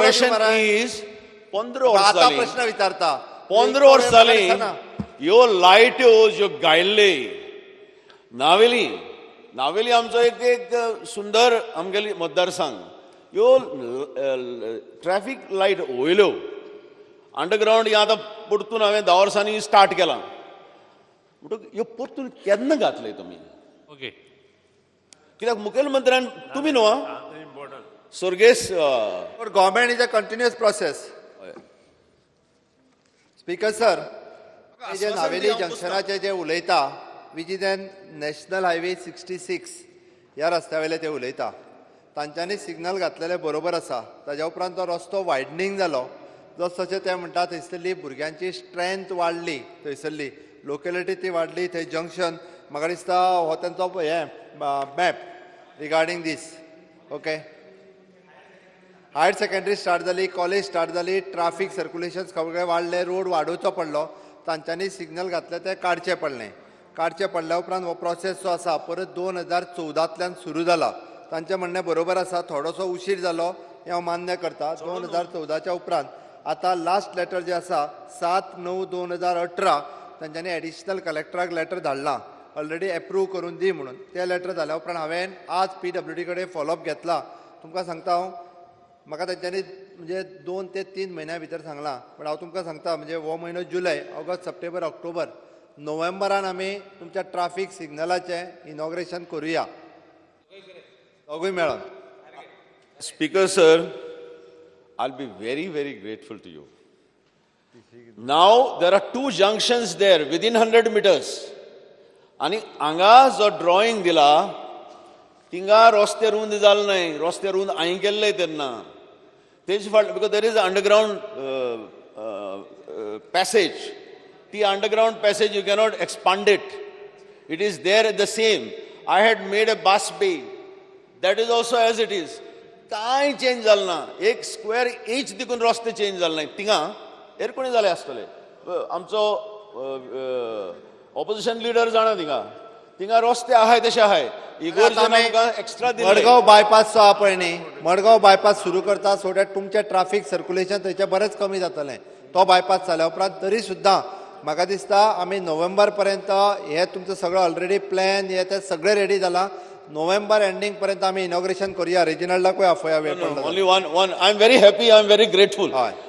Question मरे. Is, 15 वर्सां आता जालीं. प्रश्न विचारता. 15 वर्स जाली, दिसना. ह्यो लायट्यो ज्यो गायल्ले नावेली, नावेली आमचो एक एक सुंदर आमगेली मतदारसंघ, ह्यो ट्रॅफिक लायट वयल्यो अंडरग्रावंड ही आतां परतून हांवें 10 वर्सांनी स्टार्ट केलां. म्हणटकूच ह्यो परतून केन्ना घातले तुमी? ओके. कित्याक मुखेलमंत्र्यान तुमी न्हू आं, स्वर्गेस Government is a continuous process, Speaker sir. जे नावेली जंक्शनाचे जे उलयता, which is an National Highway 66, ह्या रस्त्या वयले ते उलयता, तांच्यांनी सिग्नल घातलेले बरोबर आसा. ताज्या उपरांत तो रस्तो वायडनींग जालो. जस तशें ते म्हणटा, थंयसरली भुरग्यांची स्ट्रेंथ वाडली, थंयसरली लोकेलिटी ती वाडली. थंय जंक्शन म्हाका दिसता हो तेंचो हें map regarding this. Okay, higher secondary start जाली, कॉलेज स्टार्ट जाली, ट्राफीक सर्क्युलेशन सगळें वाडलें, रोड वाडोवचो पडलो. तांच्यांनी सिग्नल घातले ते काडचे पडले. काडचे पडल्या उपरांत हो प्रोसेस जो आसा परत 2014तल्यान सुरू जाला. तांचें म्हणणें बरोबर आसा, थोडोसो उशीर जालो हें हांव मान्य करता. 2014च्या उपरांत आतां लास्ट लेटर जें आसा, 7/9/2018, तांच्यांनी एडिशनल कलेक्टराक लेटर धाडलां, ऑलरेडी एप्रूव करून दी म्हणून. तें लेटर जाल्या उपरांत हांवें आज पीडब्ल्यूडी कडेन फॉलोअप घेतला. तुमकां सांगता हांव, म्हाका तेंच्यांनी म्हणजे 2 ते 3 म्हयन्या भितर सांगलां, पण हांव तुमकां सांगता, म्हणजे हो म्हयनो जुलय, ऑगस्ट, सप्टेंबर, ऑक्टोबर, नोव्हेंबरान आमी तुमच्या ट्राफीक सिग्नलाचें इनॉग्रेशन करुया दोगूय मेळोन. Speaker sir, I'll be very, very grateful to you. Now there are two junctions there within 100 meters. आणि हांगा जो ड्रॉइंग दिला, थिंगा रस्ते रुंद जाले न्हय. रस्ते रुंद हांवें केल्ले तेन्ना तेजे फाट, because there is underground passage. ती underground passage you cannot expand it. It is there the same. I had made a bus bay, that is also as it is. कांय चेंज जालें ना. एक स्क्वेअर इंच देखून रस्ते change जाले नाय थिंगा. हेर कोणी जाले आसतले, आमचो ऑपोजिशन लिडर जाणा. थिंगा थिंगा रस्ते आहाय तशे आहाय. इगोर्जेन आमकां एक्स्ट्रा दिल्ले. मडगांव बायपास जो आहा पळय न्ही, मडगांव बायपास सुरू करता, सो that तुमचें ट्राफीक सर्क्युलेशन थंयचें बरेंच कमी जातलें तो बायपास जाल्या उपरांत. तरी सुद्दां म्हाका दिसता आमी नोव्हेंबर पर्यंत हे तुमचो सगळो ऑलरेडी प्लॅन हे ते सगळें रेडी जाला. नोव्हेंबर एंडींग पर्यंत आमी इनॉग्रेशन करूया. रेजिनल्डाकूय आफोया वेळ पडलो. Only one. I am very happy, I am very grateful. हय.